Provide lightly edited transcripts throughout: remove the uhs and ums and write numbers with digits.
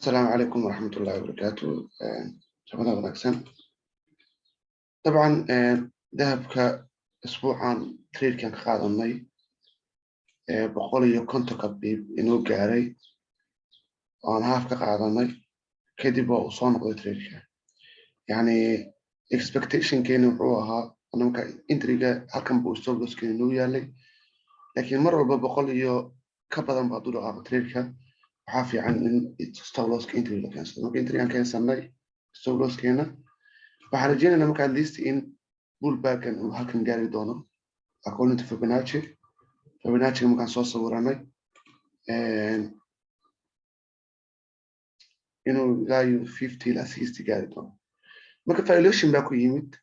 Asalaamu calaykum waraxmat ullahi wabarakaatu. Ramadaan wanaagsan. Dabcan dahabka isbuucan tradekan ka qaadanay 150-ka pip inoo gaaray oo aan half ka qaadanay, kadib waa uu soo noqday tradeka. Yani expectationkeeni wuxuu ahaa marka entryga halkan buu stop losskeeni inoo yaalay, laakiin mar walba 100 iyo ka badan ba hadduu dhaqaaqo tradeka, waxaa fiican in stop losska entry la keensado. Marka entrygan keensanay stop losskeena, waxaan rajeynaynaa marka at least in pullbackan uu halkan gaari doono according to Fibonacci. Fibonacci markaan soo sawiranay, inuu ilaa iyo 50 ilaa 60 gaari doono. Marka violation baa ku yimid,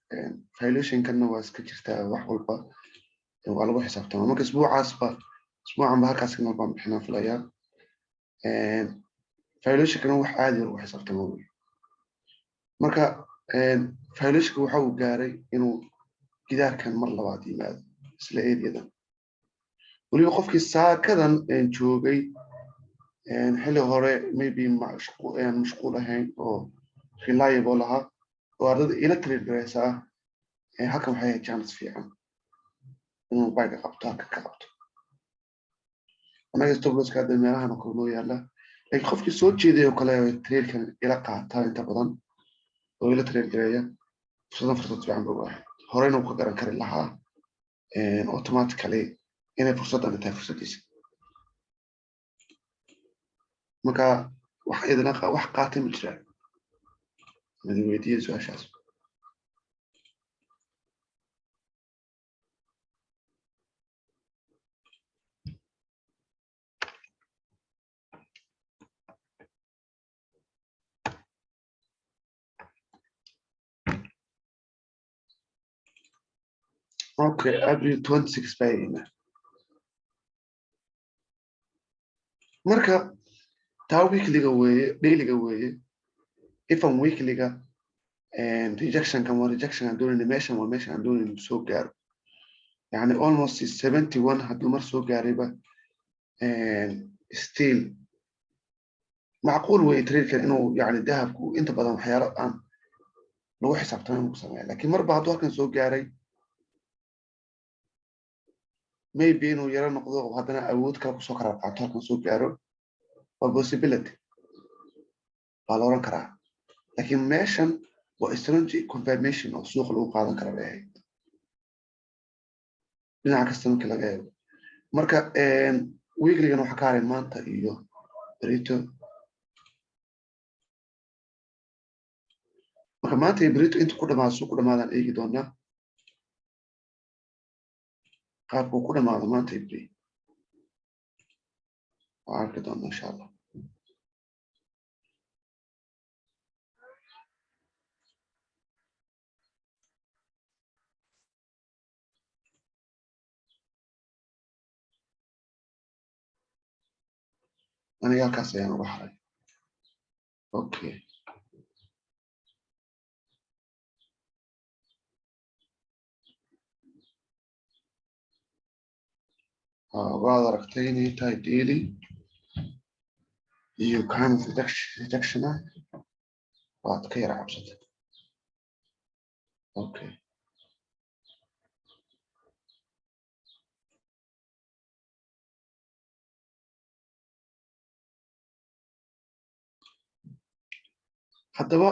violationkanna waa iska jirtaa, wax walba waa lagu xisaabtama. Marka isbuucaasba, isbuucan ba halkaas signal baan bixinaan filayaa. Violationkana wax caadi lagu xisaabtama wey. Marka violationka waxa uu gaaray inuu gidaarkan mar labaad yimaado isla areadan. Weliba qofkii saakadan joogay xilli hore, maybe mashquul ahayn oo reliable ahaa oo ardada ila trade garaysa ah, halkan waxay ahayd chance fiican inuu buyga qabto, halkan ka qabto. Anaga stop losska hadda meelahan oo kale noo yaala, laakiin qofkii soo jeeday oo kale tradekan ila qaata inta badan oo ila trade gareeya, fursadan fursad fiican ba u ahayd. Horeyna uu ka garan kari lahaa automatically inay fursaddan tahay fursaddiisa. Marka wax idina wax qaatay ma jiraan? Idin weydiiyey su-aashaas. Okay, April 26 baa eegnaa. Marka taa weeklyga weeye, dailyga weeye. Even weeklyga rejectionkan waa rejection aan doonayna. Meeshan waa meesha aan doonayna soo gaaro, yani almost 71 hadduu mar soo gaarayba, still macquul weeye tradekan inuu, yani dahabku inta badan waxyaalo aan lagu xisaabtamay inuu sameeya, lakin marba hadduu halkan soo gaaray, maybe inuu yaro noqdo oo haddana awood kale kusoo kala qaato, halkan soo gaaro, waa possibility baa la oran karaa. Lakin meeshan waa strategy confirmation oo suuqa lagu qaadan kara bay ahayd dhinaca kasta markii laga eego. Marka weeklygan waxaa ka haray maanta iyo berito. Marka maanta iyo berito inta ku dhamaado, suuq ku dhamaadaan eegi doonaa qaabka uu ku dhamaado maanta iyo beri, waa arki doonaa insha Allah. Aniga halkaas ayaan uga haray. Okay, waad aragtay inay tahay daily iyo kind of rejection ah, waad ka yara cabsatay. Okay, haddaba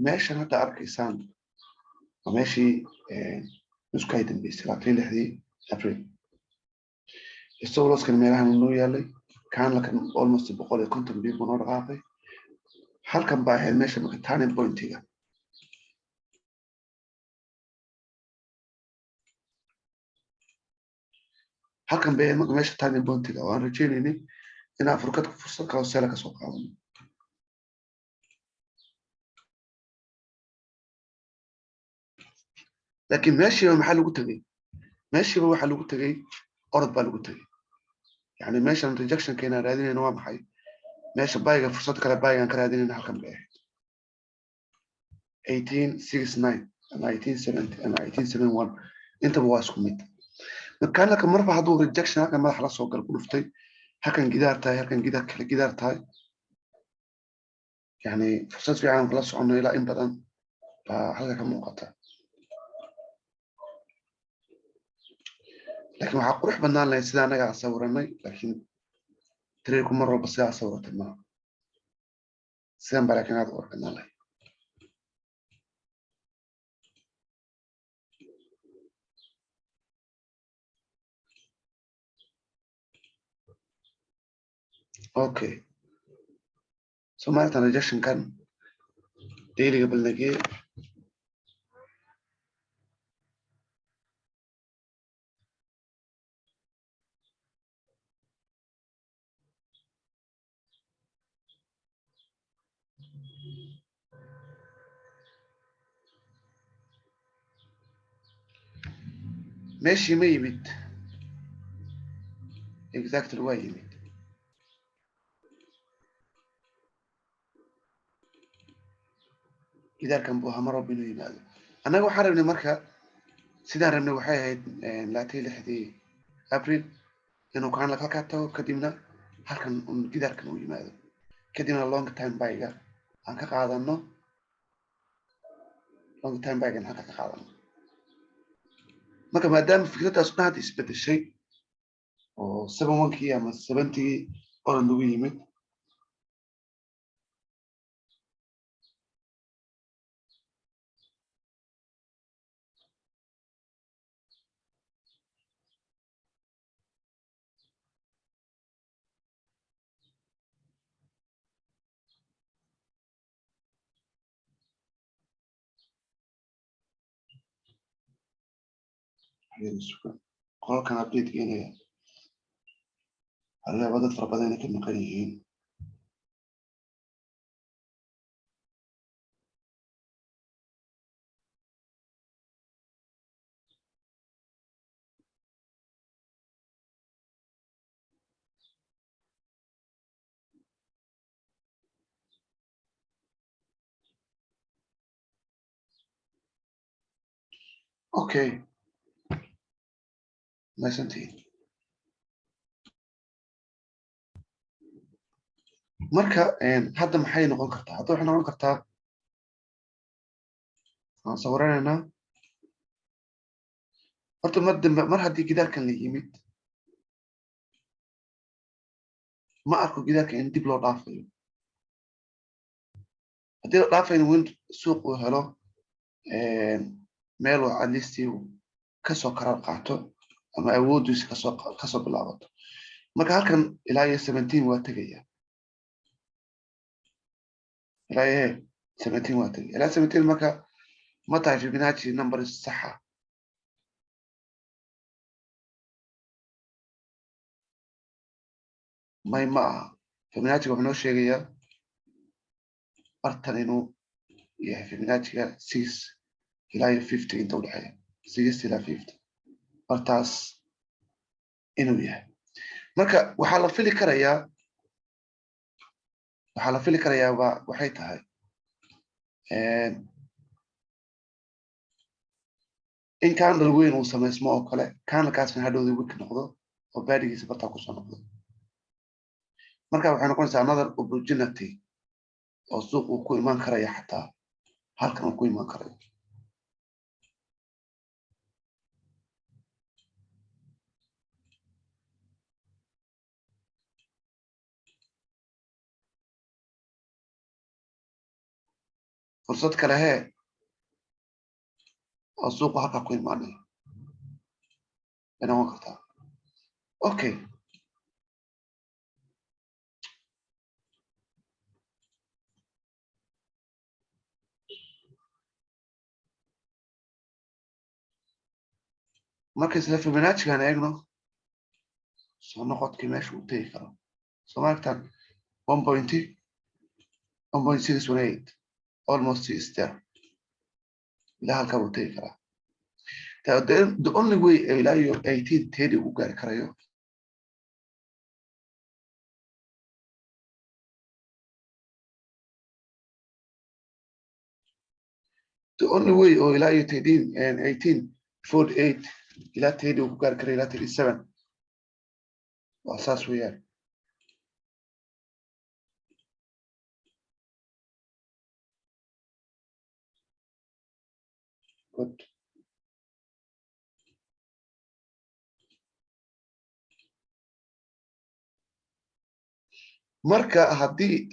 meeshan hadda arkaysaan waa meeshii nusku ay dambeysay, 26-dii April. Stop losskan meelahan noo yaalay, candlekan almost 150 pip buu noo dhaqaaqay. Halkan baa ahayd meesha marka turning pointiga. Halkan bay ahayd marka meesha turning pointiga oo aan rajaynaynay inaan fursad kaloo sell ah kasoo qaadano. Laakiin meeshiiba maxaa lagu tegey? Meeshiiba waxaa lagu tegey orod baa lagu tegey. Yani meeshan rejectionka inaan raadinayno waa maxay? Meesha buyga, fursad kale buygaan ka raadinayna halkan bay ahayd, 1869 ama 1870 ama 1871, intaba waa isku mid. Marka marba hadduu rejection halkan madaxa la soo gal ku dhuftay, halkan gidaar tahay, halkan gidaar kale gidaar tahay. Yani fursad fiican kula soconno ilaa in badan baa halka ka muuqata, laakiin waxaa qurux badnaan lahayd sida annaga aan sawiranay. Laakiin tradeku mar walba sidaa sawiratay maaha. Sidan baa laakiin aad u qurux badnaan lahayd. Okay, so maartan rejectionkan dailyga balnagee. Meeshii ma yimid? Exactly, waa yimid. Gidaarkan buu ahaa mar walba inuu yimaado. Annaga waxaan rabnay, marka sidaan rabnay waxay ahayd 26-dii April inuu candle halkaa tago, kadibna halkan un gidaarkan uu yimaado, kadibna long time buyga aan ka qaadano, long time buygan halka ka qaadano. Marka maadaama fikraddaas dhan hadda isbedeshay oo 71-kii ama 70-gii oran lagu yimid, qolkan update geenaya, waxaa laga yaabaa dad fara badan inay ka maqan yihiin. Okay, mahadsantihiin. Marka hadda maxay noqon kartaa? Hadda waxay noqon kartaa, waan sawiranaynaa horta. Mar dambe, mar haddii gidaarkan la yimid, ma arko gidaarka in dib loo dhaafayo. Haddii la dhaafayo, win suuq uu helo meel uu at least kasoo karar qaato ama awooddiisa kasoo bilaabato. Marka halkan ilaa iyo 17 waa tegaya, ilaa iyo 17 waa tegaya, ilaa 17. Marka ma tahay Fibonacci number saxa? May, ma aha. Fibonacci wuxuu noo sheegayaa bartan inuu yahay Fibonacciga 6 ilaa iyo 50 inta udhexeeya, 6 ilaa 50 bartaas inuu yahay. Marka waxaa la fili karayaa ba waxay tahay in candle weyn uu samaysmo oo kale, candlekaasna hadhowda wick noqdo oo bodygiisa bartaa kusoo noqdo. Marka waxay noqonaysaa another opportunity oo suuq uu ku imaan karaya, xataa halkan uu ku imaan karayo. Fursad kale hee oo suuqu halkaa ku imaanayo bay noqon kartaa. Okay, marka isla Fibonaccigan eegno soo noqodkii meesha uu tegi karo. Soo maaragtaan 1.1.618 almost is there. Ilaa halkaa buu tegi karaa. The only way ilaa iyo 1830 uu gaari karayo. The only way oo ilaa iyo 13 and 1848 ilaa 30 uu ku gaari karayo, ilaa 37, waa saas weeyaan. Good. Marka haddii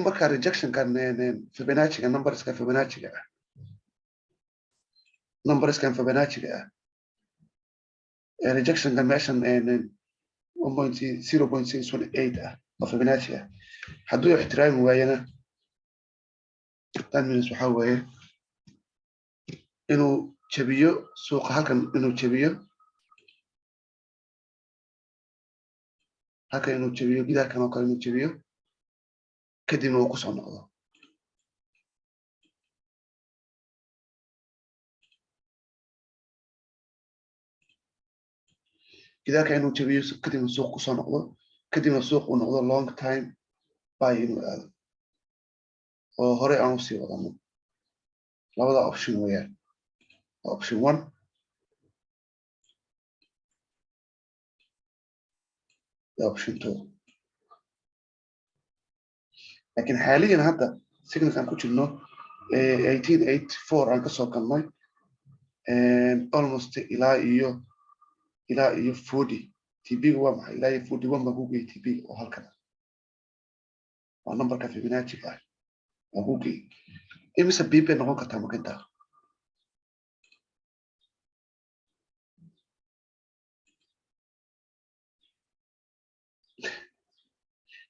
marka rejectionkan Fibonacciga, numberska Fibonacciga ah, numberskan Fibonacciga ah, rejectionkan meeshan 1.0.618 ah oo Fibonacci ah hadduu ixtiraami waayana, that means waxaa weeye inuu jabiyo suuqa halkan, inuu jabiyo halkan, inuu jabiyo gidaarkan oo kale, inuu jabiyo, kadibna uu kusoo noqdo. Gidaarka inuu jabiyo, kadibna suuq kusoo noqdo, kadibna suuq uu noqdo long time buy inuu aado oo hore aan usii wadano. Labada option weeyaan: option one iyo option two. Laakiin xaaliyan hadda signalkan ku jirno 1884 aan kasoo galnay, almost ilaa iyo 40 TP-ga waa maxay? Ilaa iyo 41 baan ku geeyey TP oo halkan waa numberka Fibonacci-ga ah waan ku geeyey. Imise pip bay noqon kartaa makinta?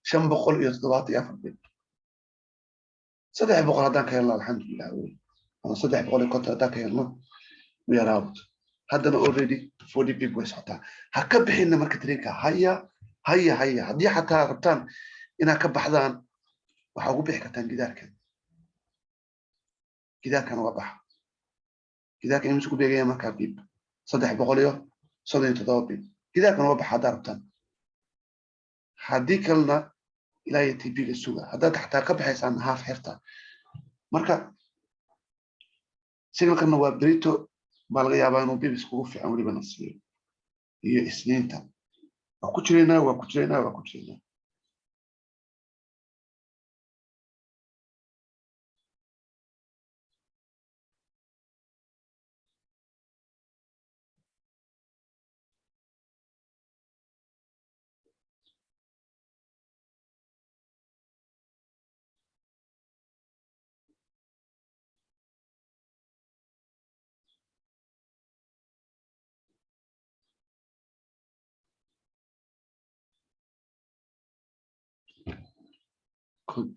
574 pip. 300 haddaan ka helno, alxamdulilah wey, ama 350 haddaan ka helno, we are out. Haddana already 40 pip way socotaa. Ha ka bixinna marka tradeka. Haya, haya, haya. Haddii xataa rabtaan inaad ka baxdaan, waxaa ugu bixi kartaan gidaarkan. Gidaarkan uga baxa. Gidaarkan imise ku beegaya markaa pip? 337 pip. Gidaarkan uga baxa haddaa rabtaan. Haddii kalena ilaa iyo TP-ga suga. Haddaad xataa ka baxaysaan, half xirta. Marka signalkanna waa berito baa laga yaabaa inuu pips kugu fiican weliba na siiyo, iyo Isniinta. Waa ku jiraynaa, waa ku jiraynaa, waa ku jiraynaa. Good.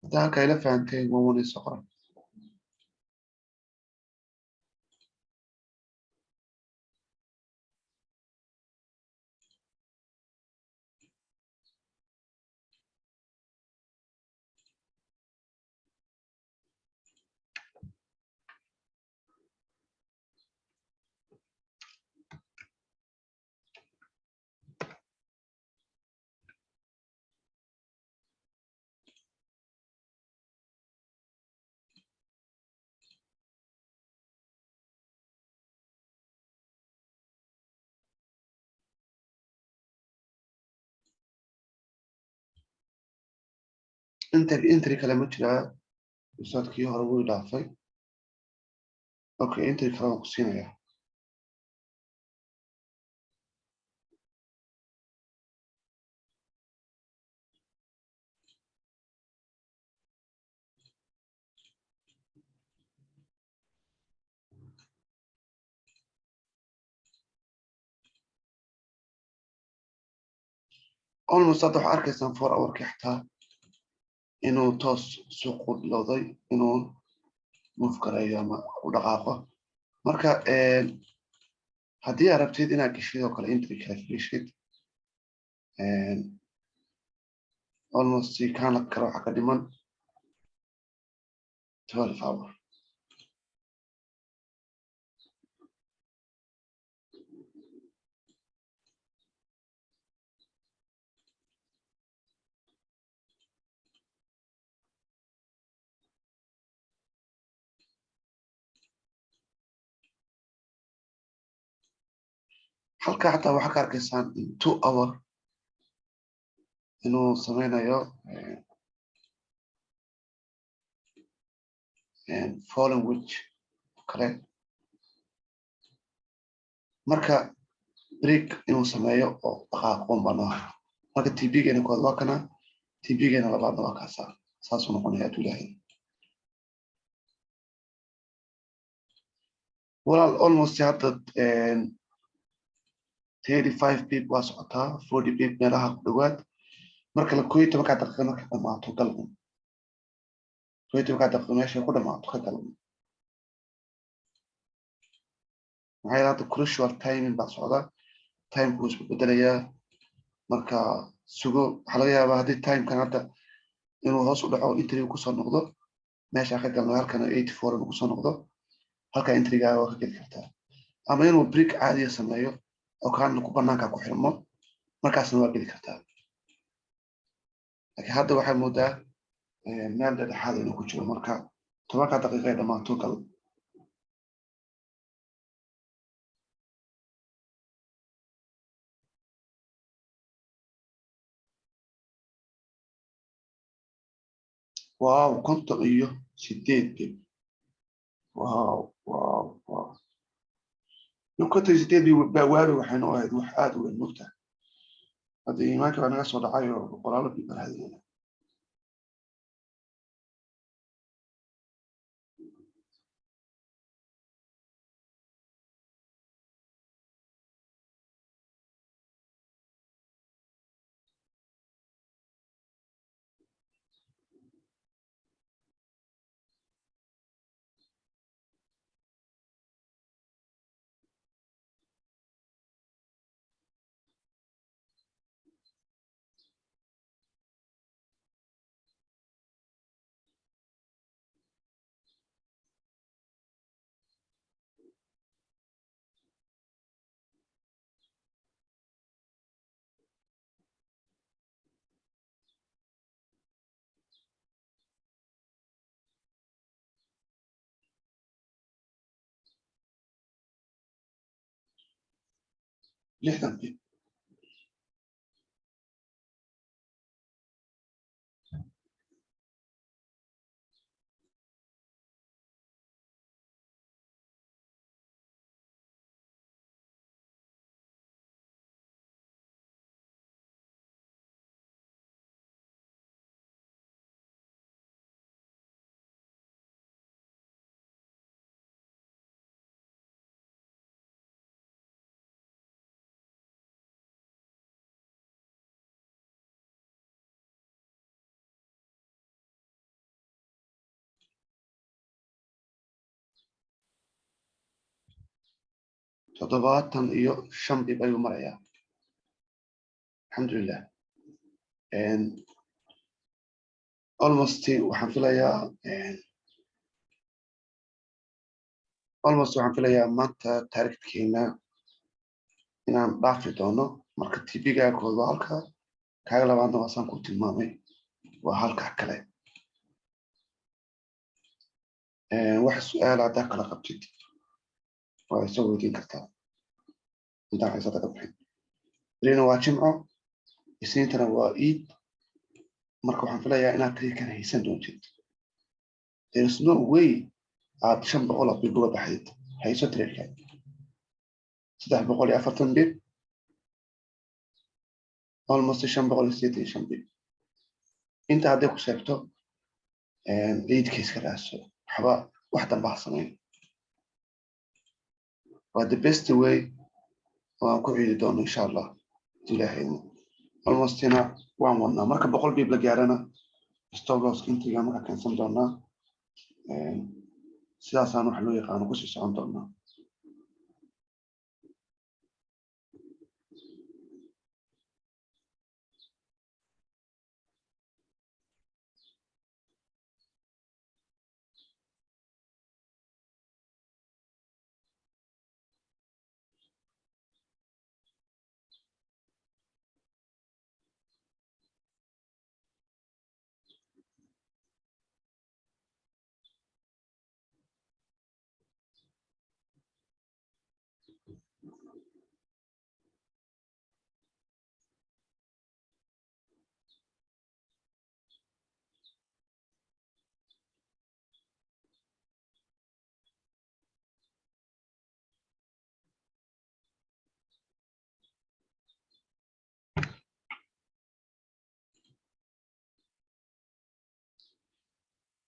Haddaa halkaa ila fahanteen, one one isoo qoran. Entry kale ma jiraa? Ustaadkii hore wuu dhaafay. Okay, entry kale waan ku siinayaa. Almost hadda waxaa arkaysaan 4 hourkii xataa inuu toos suuqu bilowday inuu move gareeyo ama u dhaqaaqo. Marka haddii aad rabtid inaad geshid oo kale entry kale geshid, almost kana kale waxaa ka dhiman 12 hour. Halka xataa waxaa ka arkaysaan in 2 hour. Inuu sameynayo falling wedge kale. Marka break inuu sameeyo oo dhaqaaqoon baa noo haray. Marka TP-geena koowaad waa kana, TP-geena labaadna waa kaasa. Saasuu noqonaya hadduu Ilaahay. Walaal, almost hadda 35 pip waa socotaa, 40 pip meelaha ku dhawaad. Marka la 11-ka daqiiqa markay dhamaato gal un. 11-ka daqiiqa meeshay ku dhamaato ka gal un. Maxaa yeele, hadda crucial timing baa socda, timeku wuu isbedbedelayaa. Marka sugo, waxaa laga yaabaa haddii timekan hadda inuu hoos u dhaco, entryga kusoo noqdo meesha ka galno, halkana 84 inuu kusoo noqdo, halka entrygaaga waa ka geli kartaa, ama inuu break caadiya sameeyo oo kaana ku banaanka ku xirmo, markaasna waa geli kartaa. Laakiin hadda waxay moodaa meel dhexdhexaad inuu ku jiro. Marka 10-ka daqiiqa ay dhamaato gal. Wow, 58 pip! Wow, 58 pip baa waabi waxay noo ahayd wax aad u weyn mogtahay. Hadda iimaanka baa naga soo dhacay oo boqolaalo pip baan hadinayna. 60 pip. 75 pip ayuu marayaa, alxamdulilah. Almost waxaan filayaa maanta targetkeena inaan dhaafi doono. Marka TP-ga kood waa halka, kaaga labaadna waa saan ku tilmaamay, waa halka kale. Wax su-aal haddaa kala qabtid waa isoo weydiin kartaa intaan xiisada ka bixin. Berina waa Jimco, Isniintana waa Iid. Marka waxaan filayaa inaad tradekan haysan doontid. There is no way aad 500 oo pip uga baxdid. Hayso tradeka. 340 pip, almost 585 pip inta hadday ku seegto, ciidka iska raadso, waxba wax damba ha samayn. Waa the best way oo aan ku ciidi doono, insha Allah, Ilaahayna. Almostina waan wadnaa. Marka 100 pip la gaarana, stop loss entryga marka keensan doonaa. Sidaasaan wax loo yaqaano kusii socon doonaa.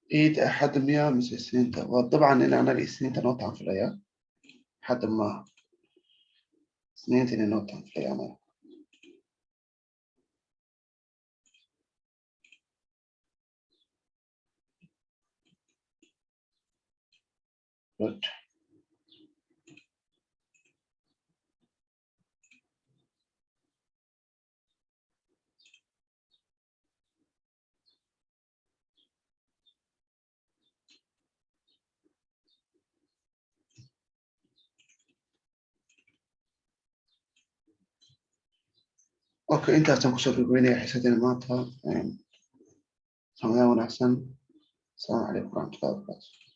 Ciid Axadda miya mise Isniinta? Waa dabcan in anaga Isniinta noo taan filaya, Axadda maaha, Isniinta inay noo taan filaya anaga. Good. Okay, intaasaan kusoo gabagabeynaya xiisadeena maanta. Ramadaan wanaagsan. Asalaamu calaykum waraxmatullahi wabarakaatu.